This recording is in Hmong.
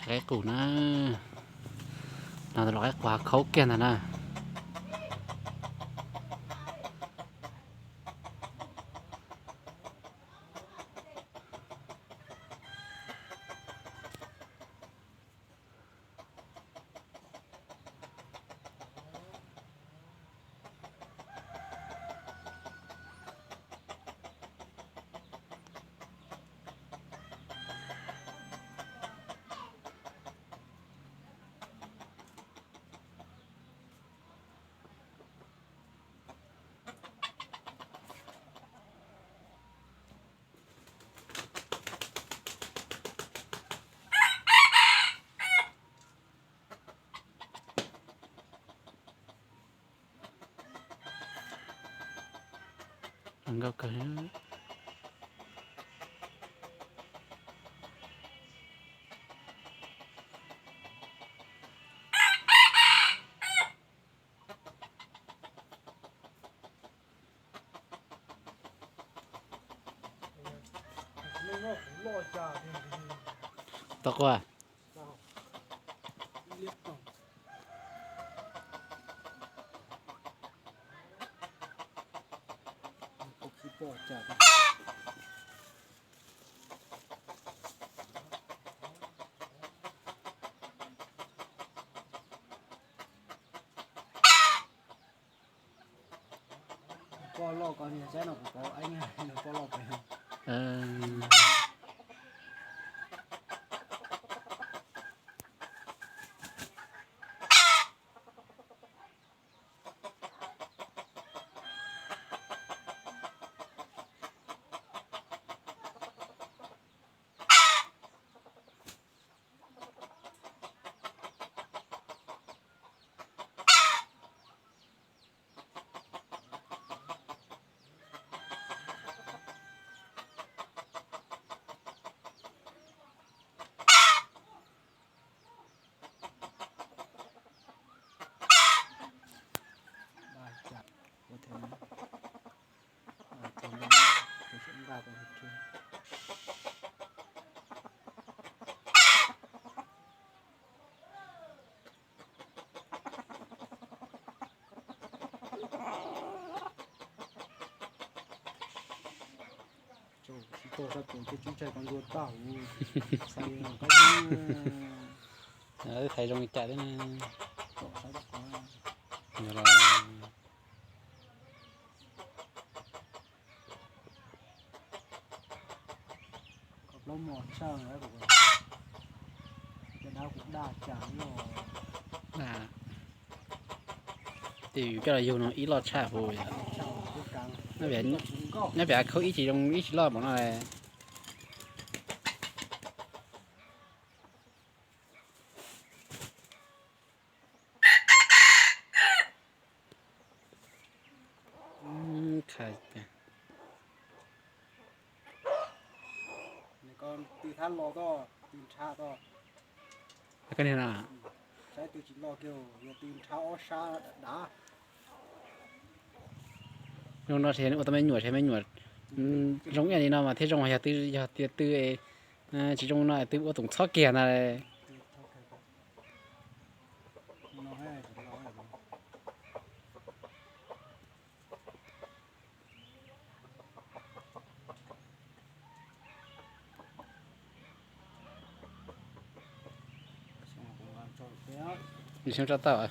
Qaib qus na, no los qaib qus hav khaub kiag ntag na. Nkauj kawg. Tau quaj. Poj loj ko niag saib no kuv pom eeb, poj loj ko. Tsis tau sab pum ces tsis ntshai koj ntsuag tag huv. Xav li no koj Wb thaiv zoo li cas thiab ne? Yog los. Koj plaub mos tshaj, cov dab kuv daj cas los. Ces yus coj los yug no ib loj tshaj huv. Nyob pem khaub ib tsis zoo ib tsis loj npaum no. Tw thab los toj, tw nrhav toj. Koj niag no, saib tw tsis los kiag, yog tw nrhav ob sab dav. Zoo no ces ua tau me nyuam ces me nyuam zoo ib yam li no mas thiaj zoo, yog tw, yog tias tw tsis zoo no tw ua toom txhob kiag ntag. Xyoo tso tau.